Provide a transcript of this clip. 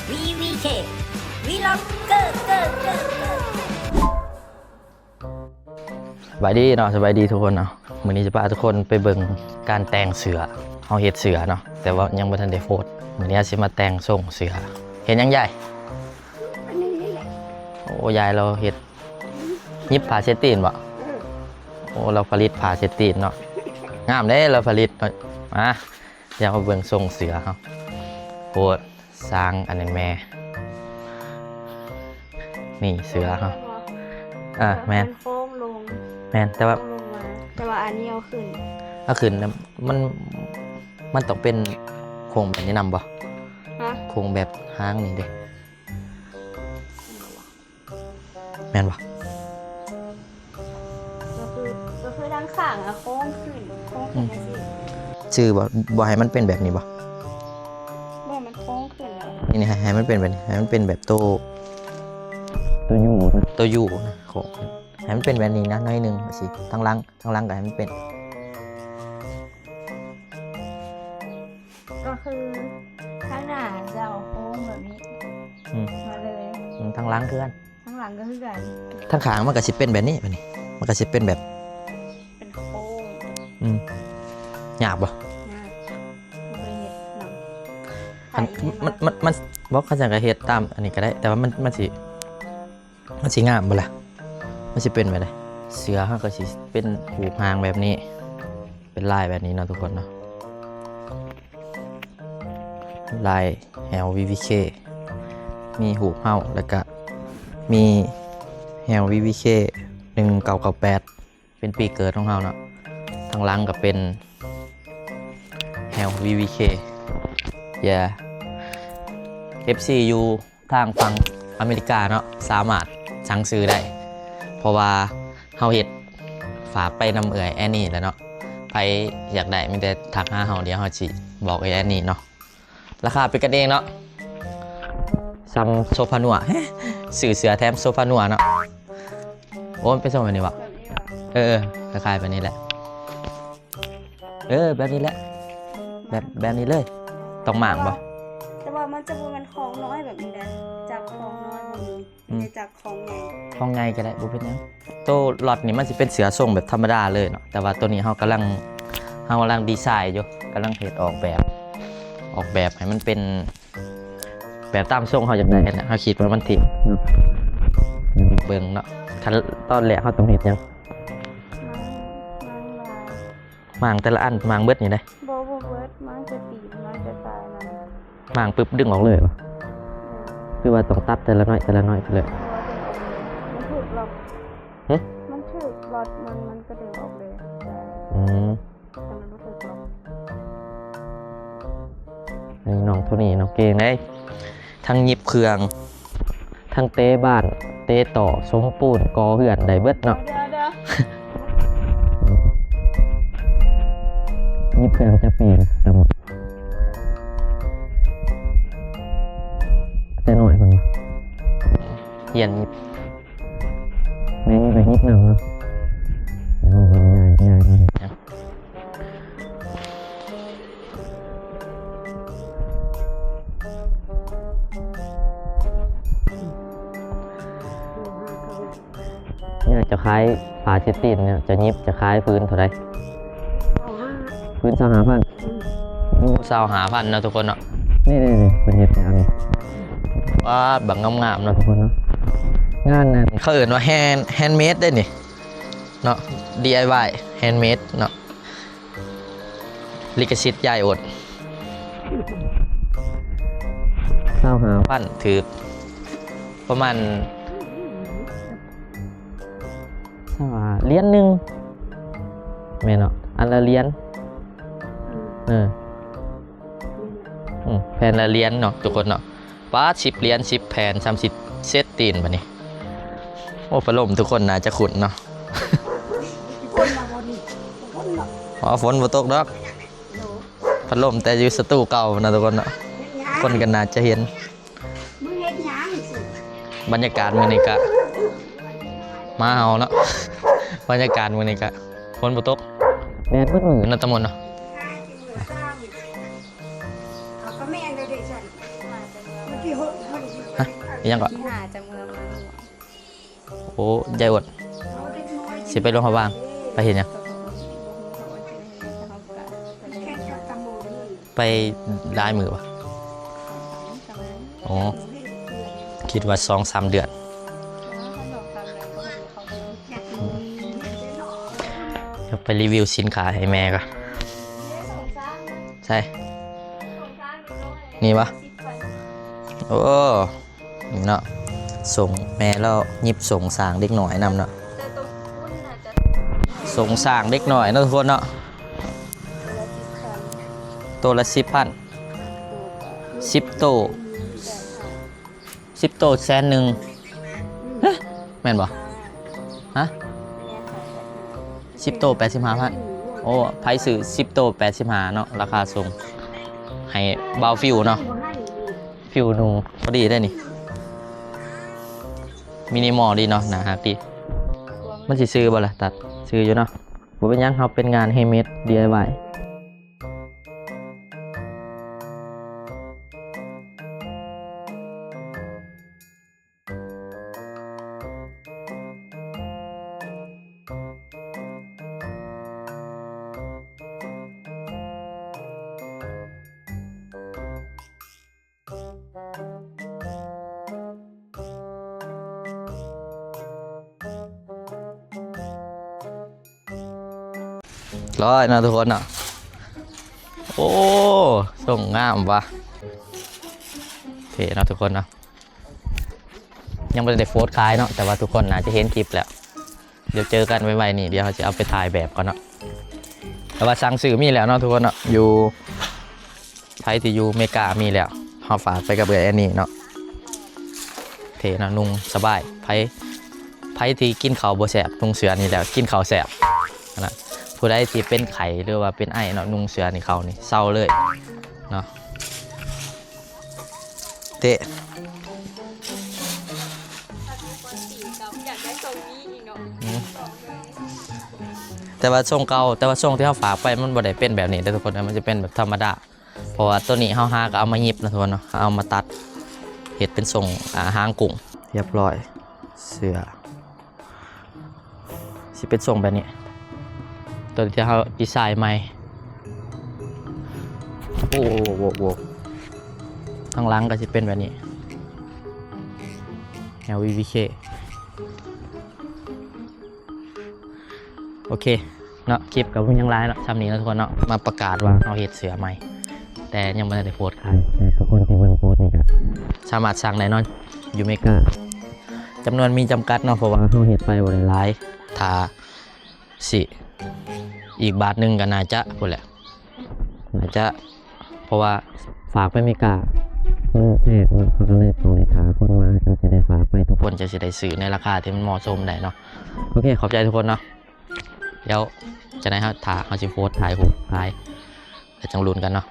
ວີວີເຄ ວີລັອກເກີ ເກີ ເກີ ເກີ. ສະບາຍດີເນາະ ສະບາຍດີທຸກຄົນເນາະ. ມື້ນີ້ຈະພາທຸກຄົນໄປເບິ່ງການແຕ່ງເສື້ອ. ເຮົາເຮັດເສື້ອເນາະ ແຕ່ວ່າຍັງບໍ່ທັນໄດ້ໂພສ. ມື້ນີ້ເຮົາຊິມາແຕ່ງຊົງເສື້ອ. ເຮັດຫຍັງຍາຍ? ໂອ້ ຍາຍລາວເຮັດ ຫຍິບຜ້າເຊັດຕີນບໍ? ໂອ້ ລາວຜະລິດຜ້າເຊັດຕີນເນາະ. ງາມເດ້ລາວຜະລິດເນາະ. ມາ ດຽວມາເບິ່ງຊົງເສື້ອເຮົາ. ໂອ້ ສ້າງອັນນັ້ນແມ່. ນີ້ເສື້ອເຮົາ. ເອີ ແມ່ນ ໂຄ້ງລົງ. ແມ່ນ ແຕ່ວ່າ ໂຄ້ງລົງມາ ແຕ່ວ່າອັນນີ້ເອົາຂຶ້ນ. ເອົາຂຶ້ນ ມັນ ມັນຕ້ອງເປັນໂຄ້ງແບບນີ້ນຳບໍ? ຮະ? ໂຄ້ງແບບຫາງນີ້ເດ້. ແມ່ນບໍ່? ກໍຄື ກໍຄືດ້ານຂ້າງອະໂຄ້ງຂຶ້ນ ໂຄ້ງຂຶ້ນ ອືມ ຈັ່ງຊີ້. ຊື່ບໍ່ ບໍ່ໃຫ້ມັນເປັນແບບນີ້ບໍ່? ບໍ່ ມັນໂຄ້ງຂຶ້ນແລ້ວ. ນີ້ ໃຫ້ ໃຫ້ມັນເປັນແບບນີ້ ໃຫ້ມັນເປັນແບບໂຕ ໂຕ U ນະ ໂຕ U ນະ ໂຄ້ງ ໃຫ້ມັນເປັນແບບນີ້ນະ ໜ້ອຍໜຶ່ງ ຊິ ທາງຫຼັງ ທາງຫຼັງກໍໃຫ້ມັນເປັນ ກໍຄືທາງໜ້າຈະເອົາໂຄ້ງແບບນີ້ ອືມ ມາເລີຍ. ອືມ ທາງຫຼັງຄືກັນ ທາງຫຼັງກໍຄືກັນ. ທາງຂ້າງມັນກໍຊິເປັນແບບນີ້ ແບບນີ້ ມັນກໍຊິເປັນແບບ ເປັນໂຄ້ງ. ອືມ ຍາກບໍ່? ຍາກ ບໍ່ເຄີຍເຮັດນຳ. ຄັນ ໄປເຮັດ ມັນ ມາ ມັນ ມັນ ບໍ່ ຄັນຊັ້ນກໍເຮັດຕາມອັນນີ້ກໍໄດ້ ແຕ່ວ່າມັນ ມັນຊິ ມັນຊິງາມບໍ່ລະ? ມັນຊິເປັນແບບໃດ? ເສື້ອເຮົາກໍຊິເປັນຮູບຮ່າງແບບນີ້ ເປັນລາຍແບບນີ້ເນາະທຸກຄົນເນາະ. ລາຍແຮວ ວີວີເຄ ມີຮູບເຮົາ ແລ້ວກະມີແຮວ ວີວີເຄ ໜຶ່ງເກົ້າເກົ້າແປດ ເປັນປີເກີດຂອງເຮົາເນາະ. ທາງຫຼັງກໍເປັນແຮວ ວີວີເຄ ເຢ ເອັຟຊີ ຢູ່ທາງຝັ່ງອາເມລິກາເນາະ ສາມາດສັ່ງຊື້ໄດ້ ເພາະວ່າເຮົາເຮັດຝາກໄປນຳເອື້ອຍແອນນີແຫຼະເນາະ. ໃຜຢາກໄດ້ ມີແຕ່ທັກຫາເຮົາ ດຽວເຮົາຊິບອກເອື້ອຍແອນນີເນາະ. ລາຄາເປັນກັນເອງເນາະ ສ່ຳໂຊພານົວ ຊື້ເສື້ອແຖມໂຊພານົວເນາະ. ໂອ້ ມັນເປັນຊົງແບບນີ້ບໍ່? ແບບນີ້ຫວາ? ເອີ ເອີ ຄ້າຍໆແບບນີ້ແຫຼະ. ເອີ ແບບນີ້ແຫຼະ ແບບ ແບບນີ້ເລີຍ. ຕ້ອງມ້າງບໍ່? ແຕ່ວ່າມັນຈະບໍ່ແມ່ນຂອງນ້ອຍແບບນີ້ເດ້ ຈັກຂອງນ້ອຍບໍ່ມີ ອືມ ມີແຕ່ຈັກຂອງໃຫຍ່. ຂອງໃຫຍ່ກໍໄດ້ ບໍ່ເປັນຫຍັງ. ໂຕລັອດນີ້ມັນຊິເປັນເສື້ອຊົງແບບທຳມະດາເລີຍເນາະ ແຕ່ວ່າໂຕນີ້ເຮົາກຳລັງ ເຮົາກຳລັງດີໄຊຢູ່ ກຳລັງເຮັດອອກແບບ ອອກແບບໃຫ້ມັນເປັນ ແບບຕາມຊົງເຮົາຢາກໄດ້ຫັ້ນນະ ເຮົາຄິດວ່າມັນເທ່ເນາະ. ເບິ່ງເນາະ ຂັ້ນຕອນແລກເຮົາຕ້ອງເຮັດຫຍັງ? ມ້າງ ມ້າງແຕ່ລະອັນ ມ້າງເບິດນີ້ເດ້? ບໍ່ ບໍ່ເບິດ ມ້າງແຕ່ຕີນ ມ້າງແຕ່ປາຍມັນ. ມ້າງປຶບດຶງອອກເລີຍບໍ່? ອືມ ຫຼືວ່າຕ້ອງຕັດແຕ່ລະໜ້ອຍ ແຕ່ລະໜ້ອຍໄປເລີຍ? ບໍ່ ດຶງອອກເລີຍ ມັນຖືກລັອກ. ຫຶ? ມັນຖືກລັອດ ມັນ ມັນກໍດຶງອອກເລີຍ. ອືມ ແຕ່ມັນບໍ່ຖືກລັອກ. ອັນນີ້ນ້ອງໂທນີ້ ນ້ອງເກັ່ງເດ້ ທັງຫຍິບເຄື່ອງ ທັງເຕະບານ ເຕະຕໍ ສົມປູນ ກໍ່ເຮືອນ ໄດ້ເບິດເນາະ. ດຽວໆ ຫຍິບເຄື່ອງຈັກປີນະ ຕຳຫຼວດ? ແຕ່ນ້ອຍພຸ້ນບໍ່? ຮຽນຫຍິບ ແມ່ນ ໄປຫຍິບນຳເນາະ. ເອົາ ເອົາ ງ່າຍ ງ່າຍ ງ່າຍ. ນີ້ເຈົ້າຂາຍຜ້າເຊັດຕີນນີ້ ເຈົ້າຫຍິບ ເຈົ້າຂາຍຜືນເທົ່າໃດ? ຊາວຫ້າ ຜືນຊາວຫ້າພັນ. ອືມ ໂອ້ ຊາວຫ້າພັນເນາະທຸກຄົນເນາະ. ນີ້ໆໆ ເພິ່ນເຮັດແນວນີ້ ປາດ ບັກງາມໆເນາະທຸກຄົນເນາະ. ງານນັ້ນ ເຂົາເອີ້ນວ່າແຮນ ແຮນເມດເດ້ນີ້ເນາະ ດີໄອວາຍ ແຮນເມດເນາະ. ລິຂະສິດຍາຍໂອດ ຊາວຫ້າພັນ ຖືກປະມານ ຊາວຫ້າ ຫຼຽນໜຶ່ງ ແມ່ນເນາະ ອັນລະຫຼຽນ. ເອີ ອືມ ແຜ່ນລະຫຼຽນເນາະທຸກຄົນເນາະ. ປາດ ສິບຫຼຽນ ສິບແຜ່ນ ສາມສິບເຊັດຕີນບາດນີ້. ໂອ້ ພັດລົມທຸກຄົນໜ້າຈະຄຸ້ນເນາະ. ຝົນມາບໍ່ນີ້ ຝົນເນາະ. ອໍ ຝົນບໍ່ຕົກດອກ. ໂດ ພັດລົມແຕ່ຢູ່ສະຕູເກົ່ານະທຸກຄົນເນາະ. ເຮັດຫຍັງ? ຄົນກໍໜ້າຈະເຫັນ. ມຶງເຮັດຫຍັງ? ບັນຍາກາດມື້ນີ້ກະ ມາເຮົາເນາະ. ບັນຍາກາດມື້ນີ້ກະຝົນບໍ່ຕົກ ແດດເບິດມື້ເນາະ ຕາມົນເນາະ. ເອົາ ກໍແມ່ນແລ້ວເດ້ຊັ້ນ ມາແຕ່ເມືອງ ມັນຊິຫົກ ອີຫຍັງເກາະ? ໂອ້ ຍາຍອວດ ຊິໄປຫຼວງພະບາງ ໄປເຮັດຫຍັງ? ໄປຫຼາຍມື້ບໍ່? ອໍ ຄິດວ່າສອງສາມເດືອນ. ດຽວໄປຣີວິວສິນຄ້າໃຫ້ແມ່ກ່ອນ. ໃສ ນີ້ບໍ່? ໂອ້ ນີ້ເນາະ ສົ່ງ ແມ່ລາວຫຍິບສົ່ງສ້າງເດັກນ້ອຍນຳເນາະ ສົ່ງສ້າງເດັກນ້ອຍເນາະທຸກຄົນເນາະ. ໂຕລະສິບພັນ ສິບໂຕ ສິບໂຕແສນໜຶ່ງ ຮະ ແມ່ນບໍ່? ຮະ ສິບໂຕແປດສິບຫ້າພັນ. ໂອ້ ໃຜຊື້ສິບໂຕແປດສິບຫ້າເນາະ ລາຄາສົ່ງ ໃຫ້ບ່າວຟິວເນາະ. ຜິວໜູພໍດີເດ້ນີ້ ມິນິມໍລດີເນາະ ໜ້າຮັກດີ. ມັນຊິຊື່ບໍ່ລະ ຕັດ? ຊື່ຢູ່ເນາະ ບໍ່ເປັນຫຍັງ ເຮົາເປັນງານແຮນເມດ ດີໄອວາຍ. ຮ້ອຍເນາະທຸກຄົນເນາະ. ໂອ້ ສົ່ງງາມວ່ະ ເທ່ເນາະທຸກຄົນເນາະ. ຍັງບໍ່ໄດ້ໂພສຂາຍເນາະ ແຕ່ວ່າທຸກຄົນໜ້າຈະເຫັນຄລິບແລ້ວ. ດຽວເຈີກັນໄວໆນີ້ ດຽວເຮົາຊິເອົາໄປຖ່າຍແບບກ່ອນເນາະ. ແຕ່ວ່າສັ່ງຊື້ມີແລ້ວເນາະທຸກຄົນເນາະ ຢູ່ ໃຜທີ່ຢູ່ເມກາມີແລ້ວ ເຮົາຝາກໄປກັບເອື້ອຍແອນນີ້ເນາະ. ເທ່ເນາະ ນຸ່ງສະບາຍ. ໃຜ ໃຜທີ່ກິນເຂົ້າບໍ່ແຊບ ນຸ່ງເສື້ອນີ້ແລ້ວກິນເຂົ້າແຊບນະ. ຜູ້ໃດທີ່ເປັນໄຂ້ ຫຼືວ່າເປັນໄອເນາະ ນຸ່ງເສື້ອນີ້ເຂົ້ານີ້ເຊົາເລີຍເນາະ. ເຕະ ຢາກໄດ້ຊົງນີ້ອີກເນາະ. ອືມ ແຕ່ວ່າຊົງເກົ່າ ແຕ່ວ່າຊົງທີ່ເຮົາຝາກໄປມັນບໍ່ໄດ້ເປັນແບບນີ້ເດ້ທຸກຄົນ ມັນຈະເປັນແບບທຳມະດາ. ເພາະວ່າໂຕນີ້ເຮົາຫາກໍເອົາມາຫຍິບນະທຸກຄົນເນາະ ເອົາມາຕັດເຮັດເປັນຊົງ ອ່າ ຫາງກຸ້ງ. ຮຽບຮ້ອຍ ເສື້ອ ຊິເປັນຊົງແບບນີ້ ໂຕທີ່ເຮົາດີໄຊໃໝ່. ໂອ້ ໂອ້ ໂອ້ ທາງຫຼັງກໍຊິເປັນແບບນີ້ ແນວ ວີວີເຄ. ໂອເຄເນາະ ຄລິບກໍບໍ່ມີຫຍັງຫຼາຍເນາະ ຊ່ຳນີ້ເນາະທຸກຄົນເນາະ. ມາປະກາດວ່າເຮົາເຮັດເສື້ອໃໝ່ ແຕ່ຍັງບໍ່ທັນໄດ້ໂພສຂາຍ ແຕ່ທຸກຄົນທີ່ເບິ່ງໂພສນີ້ກໍສາມາດສັ່ງໄດ້ເນາະ ຢູ່ເມກາ. ຈຳນວນມີຈຳກັດເນາະ ເພາະວ່າເຮົາເຮັດໄປບໍ່ໄດ້ຫຼາຍ ຖ້າຊິອີກບາດໜຶ່ງກໍໜ້າຈະພຸ້ນແຫຼະ ໜ້າຈະ ເພາະວ່າຝາກໄປເມກາ ມັນແພງເນາະ ເຮົາກໍເລີຍຕ້ອງໄດ້ຖ້າຄົນມາ ຈັ່ງຊິໄດ້ຝາກໄປ ທຸກຄົນຈັ່ງຊິໄດ້ຊື້ໃນລາຄາທີ່ມັນເໝາະສົມໄດ້ເນາະ. ໂອເຄ ຂອບໃຈທຸກຄົນເນາະ. ດຽວຈັ່ງໃດເຮົາຖ້າ ເຮົາຊິໂພສຖ່າຍຮູບຂາຍ ແລ້ວຈັ່ງລຸ້ນກັນເນາະ.